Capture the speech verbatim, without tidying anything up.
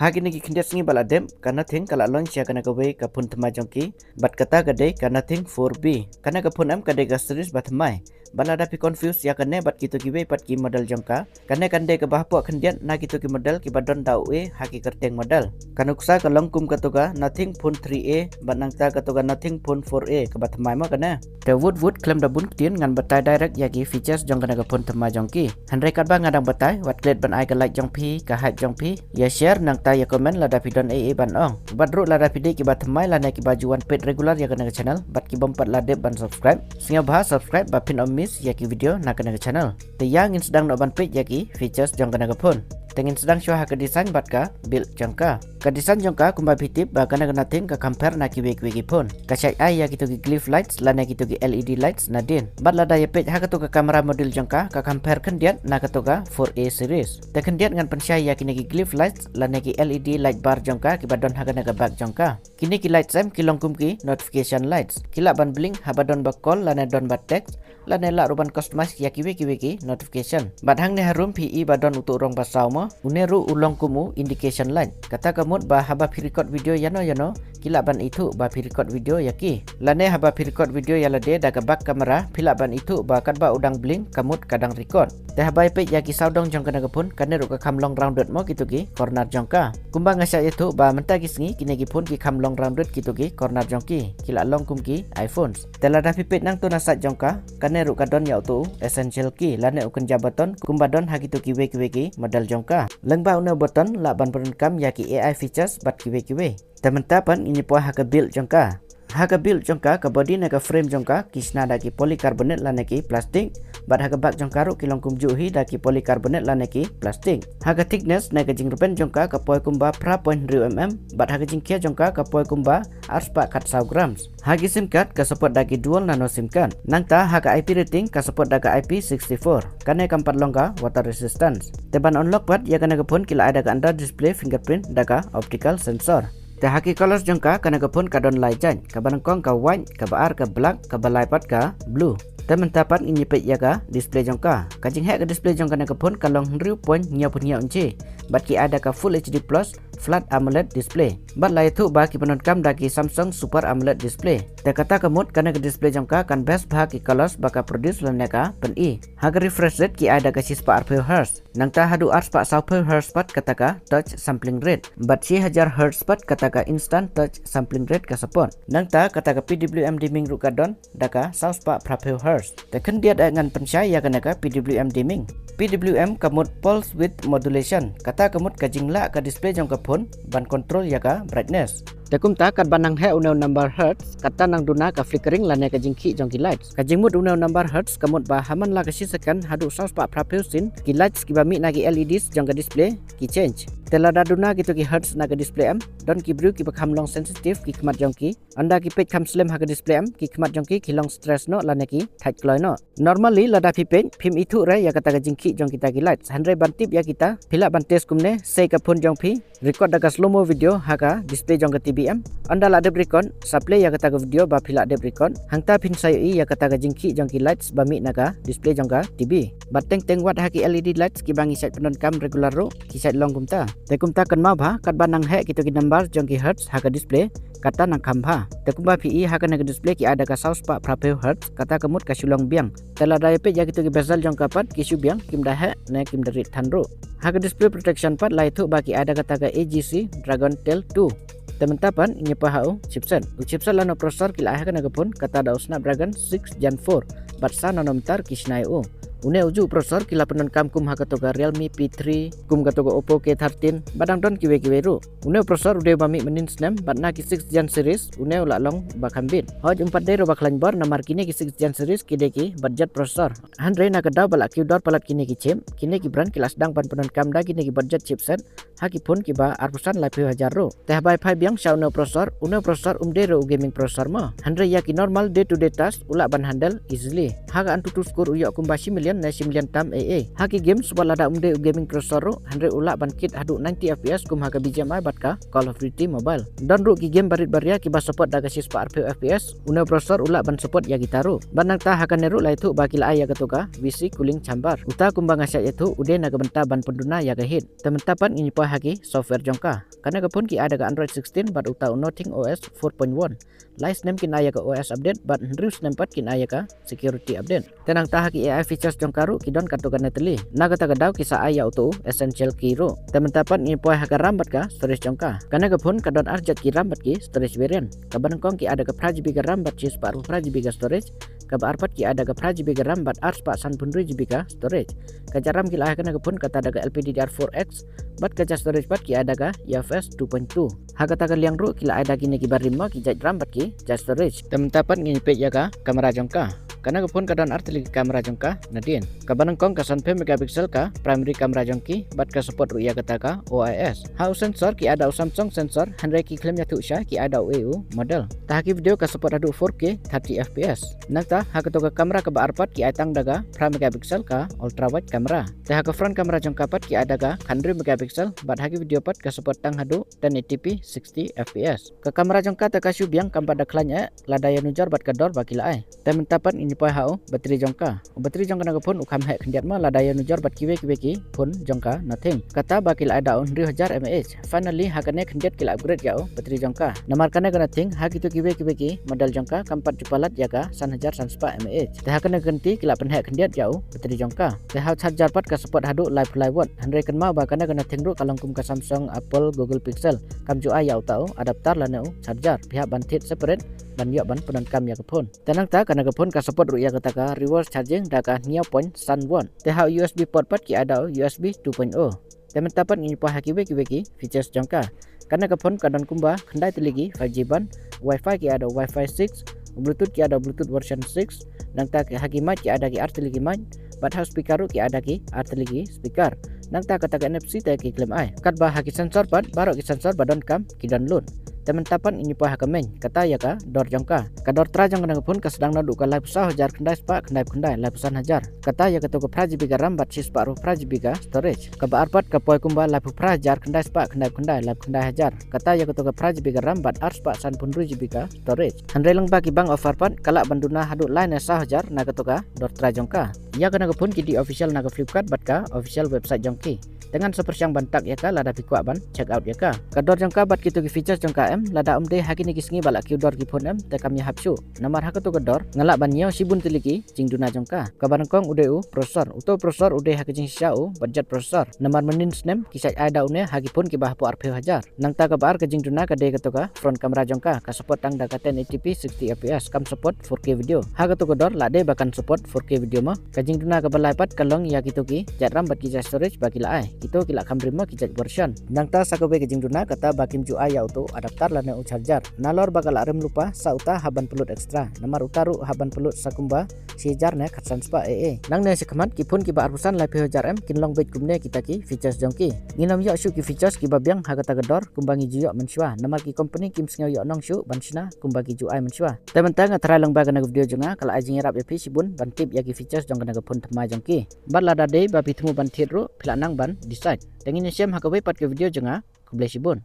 Ha kine ki khyndiat sngi ba la dep, ka Nothing ka la launch ïa kane kawei ka phone thymmai jong ki, bad kata ka dei ka Nothing four B. Kane ka phone em ka dei ka series ba thymmai. Bad lada phi confuse ïa kane bad kito kiwei pat ki model jong ka, kane kan dei kaba hapoh khyndiat na kito ki model kiba don da u A ha ki kyrteng model. Ka nuksa ka long kum kato ka Nothing Phone three A, bad nangta kato ka Nothing Phone four A kaba thymmai mo kane. Te wut wut khlem da bun ktien ngan batai direct ïa ki features jong kane ka phone thymmai jong ki. Hynrei katba nga dang batai, wat klet ban ai ka like jong phi, ka hype jong phi, ïa share nangta ïa comment lada phi don ei ei ban ong. Bad ruh lada phi dei kiba thymmai lane kiba ju wan peit regular ïa kane ka channel, bad ki bym pat la dep ban subscribe, sngewbha subscribe ba phin ym miss ïa ki video na kane ka channel. Te ïa ngin sdang noh ban peit ïa ki features jong kane ka phone. Te ngin sdang shuwa ha ka design bad ka build jong ka. Ka design jong ka kumba phi tip ba kane ka Nothing ka kham pher na kiwei kiwei ki phone. Ka shait ai ïa kito ki glyph lights lane kito ki L E D lights nadien. Bad lada ïa peit ha kato ka camera module jong ka, ka kham pher khyndiat na kato ka four A series. Te khyndiat ngan pynshai ïa kine ki glyph lights lane ki L E D light bar jong ka kiba don ha kane ka back jong ka. Kine ki lights em ki long kum ki notification lights. Ki lah ban blink haba don ba call lane don ba text, lane lah ruh ban customize ïa kiwei kiwei ki notification. Bad hangne harum phi i ba don uto u rong ba saw mo, une ruh u long kum u indication light. Kata ka mut ba haba phi record video ïano ïano, ki lah ban ithuh ba phi record video ïa ki. Lane haba phi record video ïa lade da ka back camera, phi lah ban ithuh ba katba u dang blink ka mut ka dang record. Te haba ïa peit ïa ki sawdong jong kane ka phone, kane ruh ka kham long rounded mo kito ki corner jong ka. Kumba nga shah ïathuh ba mynta ki sngi kine ki phone ki kham long rounded kito ki corner jong ki, ki la long kum ki iPhones. Te lada phi peit nangto na side jong ka, kane ruh ka don ïa uto u essential key lane u kynja button kumba don ha kito kiwei kiwei ki model jong ka. Lyngba une u button lah ban pyndonkam ïa ki A I features bad kiwei kiwei. Te mynta pat ngin ïa poi ha ka build jong ka. Ha ka build jong ka, ka body ne ka frame jong ka ki shna da ki polycarbonate lane ki plastic. Bad ha ka back jong ka ruh ki long kumjuh hi da ki polycarbonate lane ki plastic. Ha ka thickness ne ka jingrben jong ka ka poi kumba phra point hynriew mm, bad ha ka jingkhia jong ka ka poi kumba arspah khatsaw grams. Ha ki sim card ka support da ki dual nano sim card. Nangta ha ka I P rating ka support da ka I P sixty-four. Kane kam pat long ka water resistance. Te ban unlock pat ïa kane ka phone ki la ai da ka under display fingerprint da ka optical sensor. Te ha ki colors jong ka, kane ka phone ka don lai jait, kaba nyngkong ka white, kaba ar ka black, kaba lai pat ka blue. Te mynta pat ngin ïa peit ïa ka display jong ka. Ka jingheh ka display jong kane ka phone ka long hynriew point hynñiewphew hynñiew inchi. Bad ki ai da ka full H D plus flat AMOLED display. Bad la ïathuh ba ki pyndonkam da ki Samsung Super AMOLED display. Te kata ka mut kane ka display jong ka kan best bha ki colors ba ka produce lane ka pyni. Ha ka refresh rate ki ai da ka shispah arphew hertz. Nangta haduh arspah sawphew hertz pat kata ka touch sampling rate. Bad shi hajar hertz pat kata ka instant touch sampling rate ka support. Nangta kata ka P W M dimming ruh ka don da ka sawspah phraphew hertz. Te khyndiat eh ngan pynshai ïa kane ka P W M dimming. P W M ka mut pulse width modulation. Kata ka mut ka jinglah ka display jong ka phone ban control ïa ka brightness. Te kumta katba nang heh une u number hertz, kata nang duna ka flickering lane ka jingkhih jong ki lights. Ka jingmut une u number hertz ka mut ba ha man la ka shi second haduh sawspah phraphew sien, ki lights kiba mih na ki L E Ds jong ka display ki change. Te lada duna kito ki hertz na ka display em, don ki briew kiba kham long sensitive ki khmat jong ki. Ynda ki peit kham slem ha ka display em, ki khmat jong ki ki long stress noh lane ki thait kloi noh. Normally lada phi peit, phim ithuh re ïa kata ka jingkhih jong kita ki lights. Hynrei ban tip ïa kita, phi lah ban test kumne, sei ka phone jong phi record da ka slow mo video ha ka display jong ka T V em. Ynda la dep record, sa play ïa kata ka video ba phi la dep record. Hangta phin sa ïohi ïa kata ka jingkhih jong ki lights ba mih na ka display jong ka T V. Bad teng teng wat ha ki L E D lights kiba ngi shait pyndonkam regular ruh ki shait long kumta. Te kumta kynmaw bha, katba nang heh kito ki number jong ki hertz ha ka display, kata nang kham bha. Te kumba phi i ha kane ka display ki ai da ka sawspah phraphew hertz, kata ka mut ka shu long biang. Te lada ïa peit ïa kito ki bezel jong ka pat ki shu biang, kim da heh ne kim da rit than ruh. Ha ka display protection pat la ïathuh ba ki ai da kata ka A G C Dragon Tail two. Te mynta pat ngin ïa poi ha u chipset. U chipset lane u processor ki la ai ha kane ka phone kata da u Snapdragon six Gen four. Bad saw nanometer ki shna ïa u. Une u juh u processor ki la pyndonkam kum ha kato ka Realme P three, kum kato ka Oppo K thirteen, bad dang don kiwei kiwei ruh. Une u processor u dei uba mih mynnin snem, bad na ki six Gen series une u la long ba kham bit. Hooid, ym pat dei ruh ba khlaiñ bor namar kine ki six Gen series ki dei ki budget processor. Hynrei na ka daw ba la kiew dor palat kine ki chip, kine ki brand ki la sdang ban pyndonkam da kine ki budget chipset ha ki phone kiba arphew san laiphew hajar ruh. Te haba ïa phai biang sha une u processor, une u processor um dei ruh u gaming processor mo. Hynrei ïa ki normal day to day task u lah ban handle easily. Ha ka AnTuTu score u ïoh kumba shi million ne shi million tam A A. Ha ki games wat lada um dei u gaming processor ruh, hynrei u lah ban kit haduh ninety F P S kum ha ka B G M I bad ka Call of Duty Mobile. Don ruh ki game barit baria kiba support da ka shispah arphew F P S, une u processor u lah ban support ïa kita ruh. Bad nangta ha kane ruh la ïathuh ba ki la ai ïa kato ka V C cooling chamber. Uta kumba nga shait ïathuh u dei na ka bynta ban pynduna ïa ka heat. Te mynta pat ngin ïa poi ha ki software jong ka. Kane ka phone ki ai da ka Android sixteen bad uta u Nothing O S four point one. Lai snem kin ai ïa ka O S update bad hynriew snem pat kin ai ïa ka security update. Te nangta ha ki A I features jong ka ruh ki don katto katne tylli. Na kata ka daw ki sa ai ïa uto u essential key ruh. Te mynta pat ngin poi ha ka RAM bad ka storage jong ka. Kane ka phone ka don ar jait ki RAM bad ki storage variant. Kaba nyngkong ki ai da ka phra GB ka RAM bad shispah arphew phra GB ka storage. Kaba ar pat ki ai da ka phra GB ka RAM bad arspah sanphew hynriew GB ka storage. Ka jait RAM ki la ai ha kane ka phone kata da ka L P D D R four X bad ka jait storage pat ki ai da ka U F S two point two. Ha kata ka liang ruh ki la ai da kine kiba rim mo ki jait RAM bad ki jait storage. Te mynta pat ngin peit ïa ka camera jong ka. Kane ka phone ka don ar tylli ki camera jong ka nadien. Kaba nyngkong ka sanphew megapixel ka primary camera jong ki bad ka support ruh ïa kata ka O I S. Ha u sensor ki ai da u Samsung sensor, hynrei ki khlem ïathuh sha ki ai da u A U model. Te ha ki video ka support haduh four K thirty F P S. Nangta ha kato ka camera kaba ar pat ki ai tang da ka phra megapixel ka ultra wide camera. Te ha ka front camera jong ka pat ki ai da ka khathynriew megapixel bad ha ki video pat ka support tang haduh ten eighty P sixty F P S. Ka camera jong ka te ka shu biang kam pat da khlaiñ eh lada ïanujor bad ka dor ba ki la ai. Te mynta pat ngin poi ha u battery jong ka. U battery jong kane ka phone u kham heh khyndiat mo lada ïanujor bad kiwei kiwei ki phone jong ka Nothing. Kata ba ki la ai da u hynriew hajar mAh. Finally ha kane khyndiat ki la upgrade ïa u battery jong ka. Namar kane ka Nothing ha kito kiwei kiwei ki model jong ka kam pat ju palat ïa ka san hajar san spah mAh. Te ha kane ka kynti ki la pynheh khyndiat ïa u battery jong ka. Te ha u charger pat ka support haduh laiphew lai watt. Hynrei kynmaw ba kane ka Nothing ruh ka long kum ka Samsung, Apple, Google Pixel. Kam ju ai ïa uta u adapter lane u charger. Phi hap ban thied separate ban ïoh ban pyndonkam ïa ka phone. Te nangta kane ka phone ka support ruh ïa kata ka reverse charging da ka hynñiew point san watt. Te ha u U S B port pat ki ai da u U S B two point oh. Te mynta pat ngin poi ha kiwei kiwei ki features jong ka. Kane ka phone ka don kumba khyndai tylli ki five G band, Wi-Fi ki ai da u Wi-Fi six, Bluetooth ki ai da u Bluetooth version six, nangta ki ha ki mic ki ai da ki ar tylli ki mic, bad ha u speaker ruh ki ai da ki ar tylli ki speaker. Nangta kata ka N F C te ki khlem ai. Katba ha ki sensor pat baroh ki sensor ba donkam ki don lut. Te mynta pat ngin poi ha ka main, kata ïa ka dor jong ka. Ka dor trai jong kane ka phone ka sdang naduh ka laiphew saw hajar khyndai spah khyndaiphew khyndai, laiphew san hajar. Kata ïa kato ka phra GB ka RAM bad shispah arphew phra GB ka storage. Kaba ar pat ka poi kumba laiphew phra hajar khyndai spah khyndaiphew khyndai, laiphew khyndai hajar. Kata ïa kato ka phra GB ka RAM bad arspah sanphew hynriew GB ka storage. Hynrei lyngba ki bank offer pat ka lah ban duna haduh lai ne saw hajar na kato ka dor trai jong ka. Ïa kane ka phone ki die official na ka Flipkart bad ka official website jong ki. Te ngan sa pyrshang ban tag ïa ka lada phi kwah ban check out ïa ka. Ka dor jong ka bad kito ki features jong ka em, lada ym dei ha kine ki sngi ba la kiew dor ki phone em, te kam ïahap shuh. Namar ha kato ka dor nga lah ban ñiew shibun tylli ki jingduna jong ka. Kaba nyngkong u dei u processor. Uto u processor u dei ha ka jingshisha u budget processor. Namar mynnin snem ki shait ai da une ha ki phone kiba hapoh arphew hajar. Nangta kaba ar ka jingduna ka dei kato ka front camera jong ka, ka support tang da ka ten eighty P sixty F P S, kam support four K video. Ha kato ka dor la dei ba kan support four K video mo. Ka jingduna kaba lai pat ka long ïa kito ki jait RAM bad ki jait storage ba ki la ai. Kito ki la kham rim mo ki jait version. Nangta sa kawei ka jingduna kata ba kim ju ai ïa uto u adapter lane u charger. Nalor ba ka la rim lypa sa uta hap ban pynlut extra. Namar uta ruh hap ban pynlut sa kumba shi hajar ne khatsan spah A A. Nangne shakhmat ki phone kiba arphew san laiphew hajar em kin long beit kumne kita ki features jong ki. Ngin ym ïoh shuh ki features kiba biang ha kata ka dor kumba ngi ju ïoh mynshuwa. Namar ki company kim sngew ïoh nong shuh ban shna kumba ki ju ai mynshuwa. Te mynta nga tharai lyngba kane ka video jong nga ka la ai jingïarap ïa phi shibun ban tip ïa ki features jong kane ka phone thymmai jong ki. Bad lada dei ba phi thmu ban thied ruh phi lah nang ban decide. Te ngin ïashem ha kawei pat ka video jong nga. Khublei shibun.